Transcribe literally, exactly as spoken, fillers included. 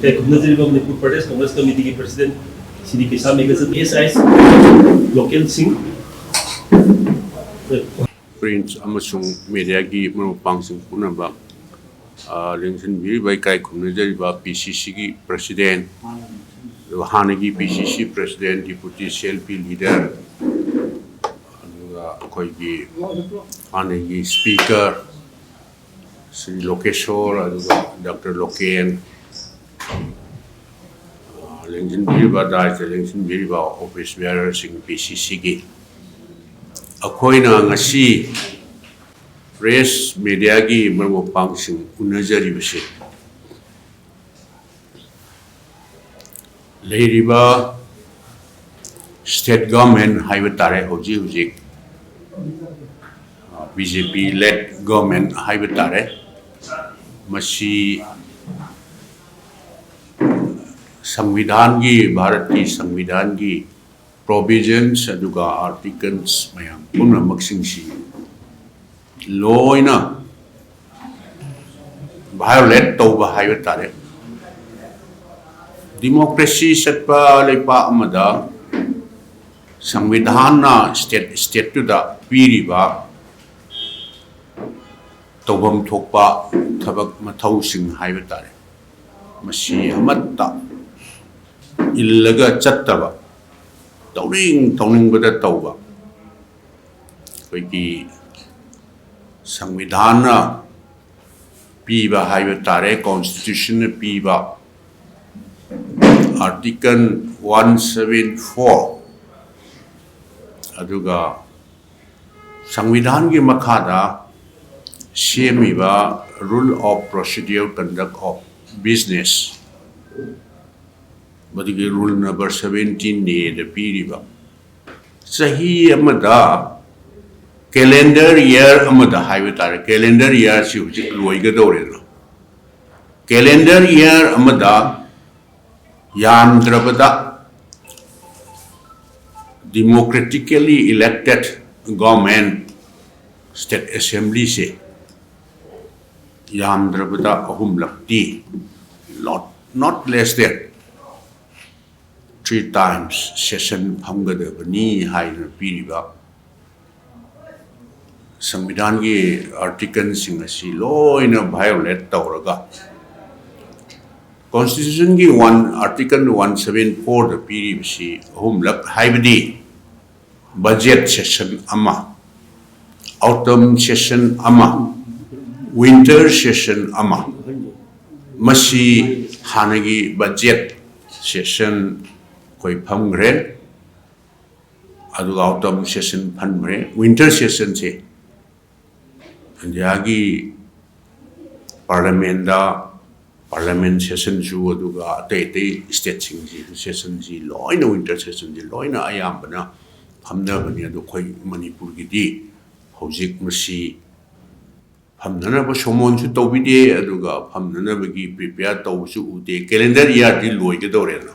ꯂꯩꯈꯨꯝꯅꯖꯔꯤꯕ Manipur Pradesh Congress ꯀꯃꯤꯇꯤꯒꯤ president ꯁꯤꯗꯤ ꯀꯦꯁꯥ magazine ꯑꯦꯁ ꯑꯥꯏ ꯂꯣꯀꯦꯜꯁꯤꯡ꯫ Prince ꯑꯃꯁꯨꯡ ꯃꯦꯗꯤꯌꯥꯒꯤ ꯃꯔꯨꯞ ꯃꯄꯥꯡꯁꯤꯡ ꯄꯨꯝꯅꯃꯛ, ꯑ, ꯂꯦꯡꯁꯤꯟꯕꯤꯔꯤꯕ, ꯏꯀꯥꯏ ꯈꯨꯝꯅꯖꯔꯤꯕ ꯄꯤ ꯁꯤ ꯁꯤꯒꯤ ꯄ꯭ꯔꯁꯤꯗꯦꯟ, ꯑꯗꯨꯒ ꯍꯥꯟꯅꯒꯤ ꯄꯤ ꯁꯤ ꯁꯤ president, deputy C L P leader, ꯑꯗꯨꯒ ꯑꯩꯈꯣꯏꯒꯤ ꯍꯥꯟꯅꯒꯤ ꯁ꯭ꯄꯤꯀꯔ ꯁ꯭ꯔꯤ ꯂꯣꯀꯦꯁꯣꯔ, ꯑꯗꯨꯒ ꯗꯥꯛꯇꯔ ꯂꯣꯀꯦꯟ, ꯑ, ꯂꯦꯡꯁꯤꯟꯕꯤꯔꯤꯕ, ꯗꯥꯏꯁꯇ ꯂꯦꯡꯁꯤꯟꯕꯤꯔꯤꯕ ꯑꯣꯐꯤꯁ ꯕꯤꯌꯥꯔꯔꯁꯤꯡ ꯄꯤ ꯁꯤ ꯁꯤꯒꯤ, ꯑꯩꯈꯣꯏꯅ ꯉꯁꯤ ꯄ꯭ꯔꯦꯁ ꯃꯦꯗꯤꯌꯥꯒꯤ ꯃꯔꯨꯞ ꯃꯄꯥꯡꯁꯤꯡ ꯎꯅꯖꯔꯤꯕꯁꯤ, ꯂꯩꯔꯤꯕ ꯁ꯭ꯇꯦꯠ ꯒꯣꯔꯃꯦꯟ ꯍꯥꯏꯕ ꯇꯥꯔꯦ, ꯍꯧꯖꯤꯛ ꯍꯧꯖꯤꯛ ꯕꯤ ꯖꯦ ꯄꯤ ꯂꯦꯗ ꯒꯣꯔꯃꯦꯟ ꯍꯥꯏꯕ ꯇꯥꯔꯦ, ꯃꯁꯤ ꯁꯪꯕꯤꯙꯥꯟꯒꯤ, ꯚꯥꯔꯠꯀꯤ ꯁꯪꯕꯤꯙꯥꯟꯒꯤ ꯄ꯭ꯔꯣꯚꯤꯖꯟꯁ ꯑꯗꯨꯒ ꯑꯥꯔꯇꯤꯀꯜꯁ ꯃꯌꯥꯝ ꯄꯨꯝꯅꯃꯛꯁꯤꯡꯁꯤ ꯂꯣꯏꯅ ꯚꯥꯏꯑꯣꯂꯦꯠ ꯇꯧꯕ ꯍꯥꯏꯕ ꯇꯥꯔꯦ꯫ ꯗꯤꯃꯣꯀ꯭ꯔꯦꯁꯤ ꯆꯠꯄ ꯂꯩꯕꯥꯛ ꯑꯃꯗ ꯁꯪꯕꯤꯙꯥꯟꯅ ꯁ꯭ꯇꯦꯠ ꯁ꯭ꯇꯦꯠꯇꯨꯗ ꯄꯤꯔꯤꯕ ꯇꯧꯐꯝ ꯊꯣꯛꯄ ꯊꯕꯛ ꯃꯊꯧꯁꯤꯡ ꯍꯥꯏꯕ ꯇꯥꯔꯦ, ꯃꯁꯤ ꯑꯃꯠꯇ ꯏꯜꯂꯒ ꯆꯠꯇꯕ, ꯇꯧꯅꯤꯡ ꯇꯧꯅꯤꯡꯕꯗ ꯇꯧꯕ, ꯑꯩꯈꯣꯏꯒꯤ ꯁꯪꯕꯤꯙꯥꯟꯅ ꯄꯤꯕ ꯍꯥꯏꯕ ꯇꯥꯔꯦ, ꯀꯣꯟꯁꯇꯤꯇ꯭ꯌꯨꯁꯟꯅ ꯄꯤꯕ ꯑꯥꯔꯇꯤꯀꯜ ꯋꯥꯟ ꯁꯕꯦꯟ ꯐꯣꯔ, ꯑꯗꯨꯒ ꯁꯪꯕꯤꯙꯥꯟꯒꯤ ꯃꯈꯥꯗ ꯁꯦꯝꯃꯤꯕ Rule of Procedure Conduct of Business, ꯃꯗꯨꯒꯤ ꯔꯨꯜ ꯅꯝꯕꯔ ꯁꯕꯦꯟꯇꯤꯟ ꯑꯦꯗ ꯄꯤꯔꯤꯕ, ꯆꯍꯤ ꯑꯃꯗ, ꯀꯦꯂꯦꯟꯗꯔ ꯏꯌꯥꯔ ꯑꯃꯗ ꯍꯥꯏꯕ ꯇꯥꯔꯦ, ꯀꯦꯂꯦꯟꯗꯔ ꯏꯌꯥꯔꯁꯤ ꯍꯧꯖꯤꯛ ꯂꯣꯏꯒꯗꯧꯔꯦꯗꯅ, ꯀꯦꯂꯦꯟꯗꯔ ꯏꯌꯥꯔ ꯑꯃꯗ ꯌꯥꯝꯗ꯭ꯔꯕꯗ democratically elected government, state assemblyꯁꯦ ꯌꯥꯝꯗ꯭ꯔꯕꯗ ꯑꯍꯨꯝꯂꯛꯇꯤ load not less than three times session ꯐꯝꯒꯗꯕꯅꯤ ꯍꯥꯏꯗꯨꯅ ꯄꯤꯔꯤꯕ ꯁꯪꯕꯤꯙꯥꯟꯒꯤ ꯑꯥꯔꯇꯤꯀꯜꯁꯤꯡ ꯑꯁꯤ ꯂꯣꯏꯅ ꯚꯥꯏꯑꯣꯂꯦꯠ ꯇꯧꯔꯒ ꯀꯣꯟꯁꯇꯤꯇ꯭ꯌꯨꯁꯟꯒꯤ ꯋꯥꯟ ꯑꯥꯔꯇꯤꯀꯜ ꯋꯥꯟ ꯁꯕꯦꯟ ꯐꯣꯔꯗ ꯄꯤꯔꯤꯕꯁꯤ ꯑꯍꯨꯝꯂꯛ, ꯍꯥꯏꯕꯗꯤ ꯕꯖꯦꯠ ꯁꯦꯁꯟ ꯑꯃ, ꯑꯣꯇꯝ ꯁꯦꯁꯟ ꯑꯃ, ꯋꯤꯟꯇꯔ ꯁꯦꯁꯟ ꯑꯃ, ꯃꯁꯤ ꯍꯥꯟꯅꯒꯤ ꯕꯖꯦꯠ ꯁꯦꯁꯟ ꯑꯩꯈꯣꯏ ꯐꯝꯈ꯭ꯔꯦ, ꯑꯗꯨꯒ ꯑꯣꯇꯝ ꯁꯦꯁꯟ ꯐꯝꯈ꯭ꯔꯦ꯫ ꯋꯤꯟꯇꯔ ꯁꯦꯁꯟꯁꯦ ꯏꯟꯗꯤꯌꯥꯒꯤ ꯄꯥꯔꯂꯤꯌꯥꯃꯦꯟꯗ ꯄꯥꯔꯂꯤꯌꯥꯃꯦꯟ ꯁꯦꯁꯟꯁꯨ, ꯑꯗꯨꯒ ꯑꯇꯩ ꯑꯇꯩ ꯁ꯭ꯇꯦꯠꯁꯤꯡꯁꯤ ꯁꯦꯁꯟꯁꯤ ꯂꯣꯏꯅ, ꯋꯤꯟꯇꯔ ꯁꯦꯁꯟꯁꯤ ꯂꯣꯏꯅ ꯑꯌꯥꯝꯕꯅ ꯐꯝꯅꯕꯅꯤ꯫ ꯑꯗꯣ ꯑꯩꯈꯣꯏ ꯃꯅꯤꯄꯨꯔꯒꯤꯗꯤ ꯍꯧꯖꯤꯛ ꯃꯁꯤ ꯐꯝꯅꯅꯕ ꯁꯣꯃꯣꯟꯁꯨ ꯇꯧꯕꯤꯗꯦ, ꯑꯗꯨꯒ ꯐꯝꯅꯅꯕꯒꯤ ꯄ꯭ꯔꯤꯄꯦꯌꯔ ꯇꯧꯕꯁꯨ ꯎꯗꯦ꯫ ꯀꯦꯂꯦꯟꯗꯔ ꯏꯌꯥꯔꯗꯤ ꯂꯣꯏꯒꯗꯧꯔꯦꯅ,